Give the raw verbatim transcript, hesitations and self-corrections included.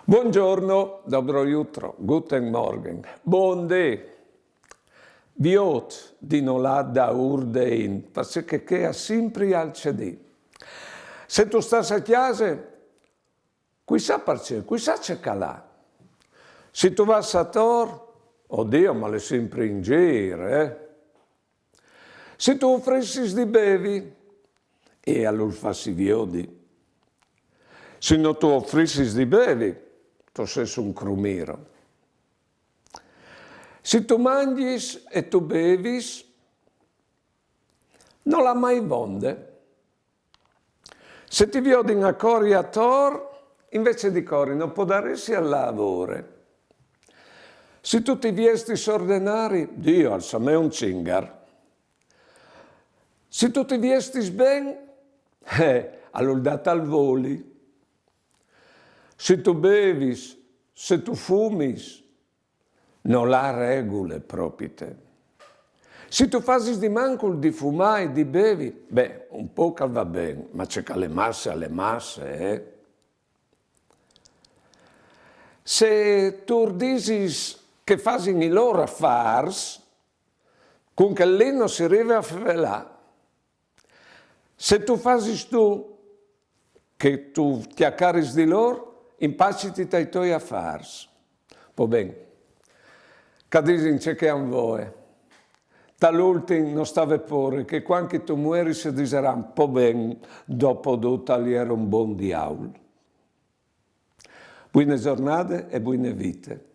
Buongiorno, dobro jutro, guten Morgen, bundì. Viôt di no lâ daûr de int, parcè che chê a simpri al cedì. Se tu stâs a cjase, cui sa parcè, cui sa ce che al à. Se tu vâs ator, o Diu, ma al è simpri in gîr, eh? Se tu ofrissis di bevi, e alore fassi viodi. Se no tu ofrissis di bevi, tu sês un crumiro. Se tu mangjis e tu bevis, nol à mai vonde. Se ti viodin a cori ator, invezit di cori no podaressial lâ a vore. Se tu ti viestis ordenari, Diu, al somee un cingar. Se tu ti viestis ben, eh, alore dât al voli. Se tu bevis, se tu fumis, nol à regule propite. Se tu fasis di mancul di fumâ e di bevi, beh, un pôc al va ben, ma ce che al è masse, al è masse, eh? Se tu ur disis che a fasin i lôr afârs, cun chel li no si rive a fevelâ. Se tu fasis tu che tu cjacaris di lôr, impaciti tai toi afârs. Po ben, che a disin ce che a àn voie. Tal ultin no sta vê pôre, che cuant che tu mueris a disaran: po ben, dopo dut al jere un bon diaul. Buine zornade e buine vite.